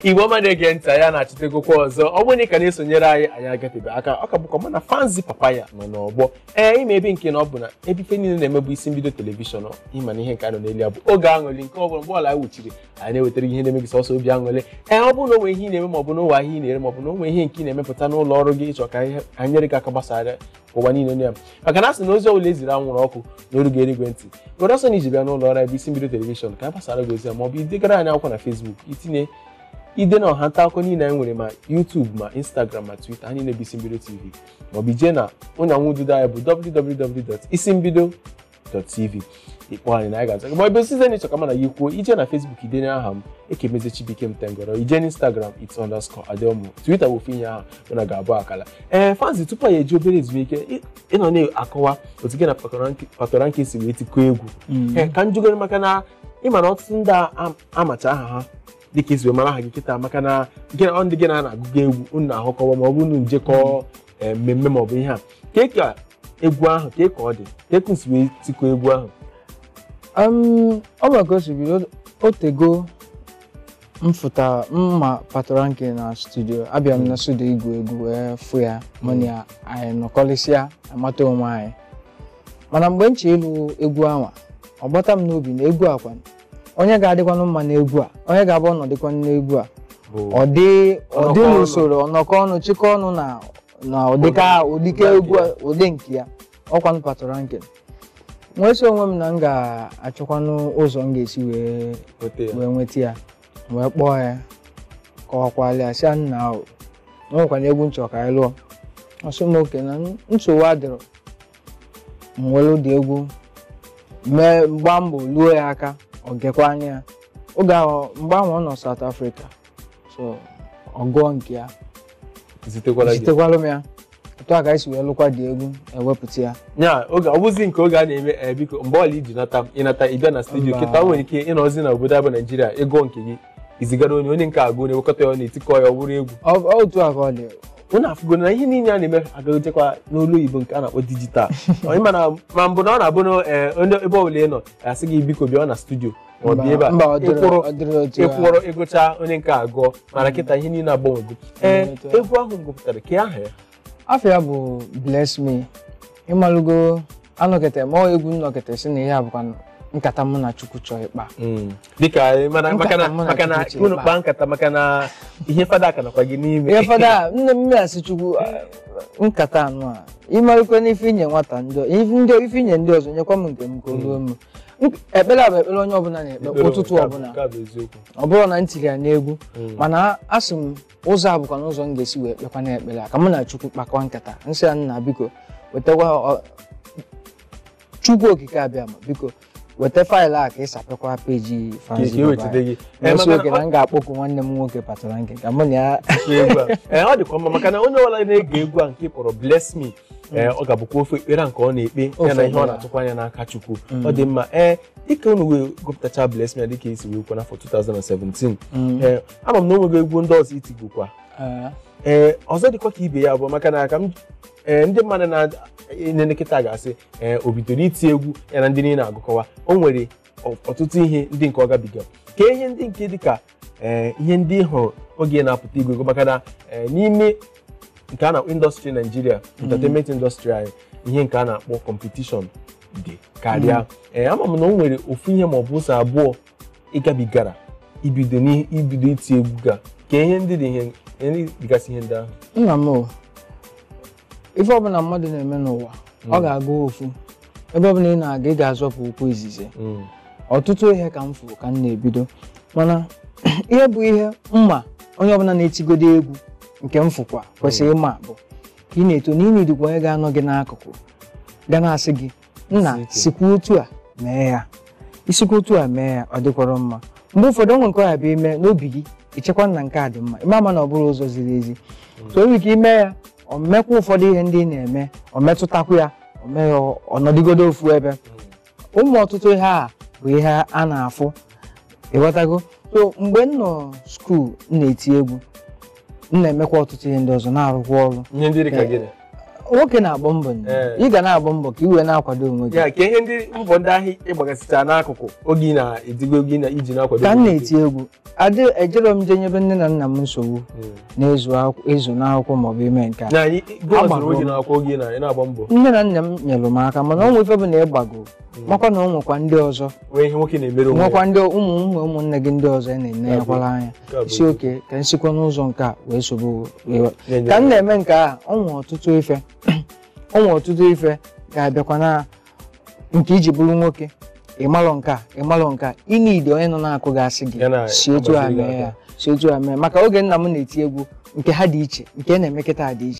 Igbo ọma na-ege ntị, anyị na-achịtegokwa ọzọ. Ọ bụrụ na ị ka na-esonyere anyị, anyị agatebe aka. Ọ ka bụkwa mụ na Fanzy Papaya nọ n'ọgbọ. Ee, ime ebe nke na ọ bụ na ebe ife niile na-emebu Isi Mbido Television. Ịma na ihe nke a nọ n'elu ya bụ oge aṅụrị nke ọ bụla. Mgbe ọla anyị wuchiri, anyị na-ewetara ihe na-eme gị sọsọ obi aṅụrị. Ee, ọ bụrụ na o nwere ihe ị na-eme, maọbụ na ụwa ahịa ị na-ere, maọbụ na o nwere ihe nke ị na-emepụta n'ụlọ ọrụ gị, ịchọ ka anyị nyere gị aka gbasara ụwa niile na ya, maka na a sị na ozi ọbụla eziri anwụrụ ọkụ n'oru gị erigwe ntị, were ọsọ na iji bịa n'ụlọ ọrụ ebe Isi Mbido Television ka a gbasara gị ozi ya, maọbụ idegara anyị akwụkwọ na Facebook, itinye ide na ọha nta akụkọ niile anyị nwere, ma YouTube, ma Instagram, ma Twitter, ha niile bụ Isi Mbido TV, maọbụ ije na ụnyanwụ ududo anyị bụ www.isimbido.tv, ịkpọ anyị na anyị ga-aza gị. Ma ebe site n'ịchọ ka mana gị kwuo, ije na Facebook, idenye aha m, Ekemeze Chibuike Mtengoro. Ije n'Instagram, it's _Adeomo. Twitter bụ ofu ihe ahụ na ga-abụ akala. Ee, Fanzy, tupu anyị eji obere ezumike, ị nọ na-akọwa otu gị na Patoranking si wee tikọọ egwu. Ee, ka m jụgoro, maka na ị ma na ọtụtụ ndị amacha aha ha dịka isi wee mara aha gị kịta, maka na gị na ndị gị na na-agụgụ egwu unu na-ahụkọwa, ma ọ bụ unu njekọ mmemme ma ọ bụ ihe a ka egwu ahụ ka ọ dị ka ka si wee tikọọ egwu ahụ. Ọ bụ ka o si bido. Otego m fụtara mma Patoranking na studio. Abịa m na studio igwu egwu wee fụ ya, mụ na ya anyị nọkọlịsịa, amata onwe anyị. Mana mgbe m che ịlụ egwu anwa, ọ gbata m n'obi na egwu akwa onye ga-adịkwanụ mma n'egwu a, onye ga-abụ ọnọdịkwanụ n'egwu a, bụ ọ dị ọ dị ọnọkọ ọnụ. N'usoro ọnọkọ ọnụ, chịkọ ọnụ na ụdịka ụdịka egwu a, ụdị nke ya ọkwanụ Patoranking. Nwee sị onwe m na m ga-achọkwanụ ụzọ m ga-esi wee nweta ya. Wee nweta ya, wee kpọọ ya, kọwakwala ya, sị ya, nna ahụ na o nwekwana egwu nchọ ka anyị lụọ. Ọ sị m oke, na nsogbu adịrọ. M were ụdị egwu mee, gbaa mbọ luo ya aka, ọ gekwa anya ya. Oge ahụ, mgbe ahụ ọ nọ South Africa, so ọ gụọ nke ya. Zitekwara gị. Zitekwalụ m ya. Otu a ka anyị si wee lụkwa dị egwu, ewepụta ya. Nya oge ọ bụzi nke oge a na-eme. Ee, biko, mgbe ọla iji nata, ịnata, ịbịa na studio. Mba. Kịta o nwere ike ịnọzi na obodo abụ Naijiria, ịgụọ nke gị, izigara onye nke agụ, na-ewekọta ya, ọ na-etikọ ya, ọ bụrụ egwu. Ọ otu a ka ọ dị. Unu afụgo na ihe niile a na-eme agagojekwa n'olu oyibo nke a na-akpọ digital. Onye mana ma mbụ na ọ na-abụ na onye ebe ọbụla ị nọ asị gị, biko bịa na studio ma ọ bịa ebe a. Mba, ọ dịrọ. Ịkwụrụ ọ dịrọ otu a. Ịkwụrụ ịgụcha, onye nke agụọ. Mana kịta ihe niile agbanwego. Ee, Otu a. egwu ahụ m gụpụtara ka aha ya? Afọ ya bụ Bless Me. Ịmalụgo anọkete ma ọ egwu nnọkete si na ihe a bụkwa nkata mụ na Chukwu chọọ ịkpa. Dịka mana maka na Nkata mụ na maka na Chukwu chọrọ unu ịkpa. kpaa nkata, maka na ihe fada aka nakwa gị n'ime. Ihe fọdụ a, nne m asị Chukwu, "Ah, nkata anụ a, ịmalụkwa n'ife inye nwata ndị ife ndị ife inye ndị ọzọ, nyekwa m nke m ka o ruo m." Ekpere a bụ ekpere onye ọbụla na-ekpe ụtụtụ ọbụla. Nke a bụ eziokwu. Ọ bụrụ na m tiri ya n'egwu, mana asị m ụzọ a bụkwa n'ụzọ m ga-esi wee kpekwa na ekpere a ka mụ na Chukwu kpakọọ nkata. Nsị ya, nna, biko wetakwa Chukwu Okike abịa ma biko weta faịlụ a ka ị sapekwa peji ka Fanzy ka e wetute Papaya. gị. Ee, Mesi maka oke na na m ga-akpọku nwanne m nwoke Patoranking ka mụ na ya egwu a, ee, ọ dịkwa mma, maka na onye ọbụla na-ege egwu a nke ị kpọrọ Bless Me, ee, ọ ga-abụkwa ofe ekpere nke ọ na-ekpe ya na Ofe ihe ọ ekpere. na-atụkwa anya n'aka Chukwu. Ọ dị mma. Ee, dịka unu wee gụpụtacha Bless Me dịka esi wee kwuo n'afọ 2017, ee, ama m na o nwego egwu ndị ọzọ itigokwa. Ee. Ee, ọzọ dịkwa ka ibe ya bụ maka na ka m ee, ndị mmadụ na-enene kịta ga-asị, ee, o bidoro iti egwu ya na ndị niile agụkọwa, o nwere ọtụtụ ihe ndị nke ọ gabiga, ka ihe ndị nke dịka ee, ihe ndị ị hụrụ oge na-apụta igwe ego, maka na ee, n'ime nke a na-akpọ industry Naijiria, entertainment industry anyị, ihe nke a na-akpọ competition dị karịa. Ee, ama m na o nwere ofu ihe ma ọ bụ ụzọ abụọ ịgabigara ibido ibido iti egwu ga ka ihe ndị dị, ihe ndị dịgasị, ihe ndị ahụ. Nna m o, ife ọbụla mmadụ na-eme n'ụwa, ọ ga-aga ofu ebe ọbụla ị na-aga, ị ga-azọpụ ụkwụ izizi. Ọtụtụ ihe ka m fụrụ ka m na-ebido, mana ihe bụ ihe mma onye ọbụla na-etigodo egwu nke m fụkwa kwesịrị ịma bụ ka ị na-eto na ị nidikwa onye ga-anọ gị n'akụkụ ga na-asị gị, nna, Si ike. sikwa otu a mee ya, isikwa otu a mee ya, ọ dịkwara mma. Mgbe ụfọdụ onwe nke ọ ya bụ ime n'obi gị, ịchekwa na nke a dị mma, ịma ama na ọ bụrụ ụzọ ziri ezi. So o nwere ike ime ya, ọ mekwa ụfọdụ ihe ndị ị na-eme, ọ metụtakwa ya, o mee ya ọ nọdịgodo ofu ebe. Ụmụ ọtụtụ ihe a bụ ihe a na-afụ, ịghọtago? So mgbe m nọ school, m na-eti egwu, m na-emekwa ọtụtụ ihe ndị ọzọ, na-arụkwa ọrụ. Ihe ndị dị ka gịnị? Nwoke na-agba mbọ, ị ga na-agba mbọ ka i wee na-akwado onwe gị. Ya ka ihe ndị mbọ ndị ahụ ịgbagasịcha n'akụkụ oge ị na-edigo oge ị na iji na-akwado Ka m onwe gị. Na-eti egwu, adị ejero m je nyebe nne na nna m nsogbu na-ezu ịzụ n'akwụkwọ maọbụ ime nke a. Na anyị gụọ zụrụ Agbago oge m. na-akwụkwọ oge ị na-agba mbọ. Nne na nna m nyere m aka, mana o nwe ife bụ na ịgbago makwa na o nwekwa ndị ọzọ. Nwee ihe nwoke na-emere onwe ya. Nwekwa ndị ụmụ ụmụ ụmụnne gị ndị ọzọ ị na-enyekwara anya. Nke a bụ Si oke ka m sikwa n'ụzọ nke a wee sobe na-enyere ka m na-eme nke a. O nwe ọtụtụ ife, o nwe ọtụtụ ife ga-abịakwa na nke iji bụrụ nwoke. Ịmalụ nke a, ịmalụ nke a, ịnide onye nọ na-akụ ga-asị gị Ya na si otu a agbaziri gị mee aka. ya, si otu a mee. Maka oge nna m na-eti egwu, nke ha dị iche, nke na-eme kịta dị iche.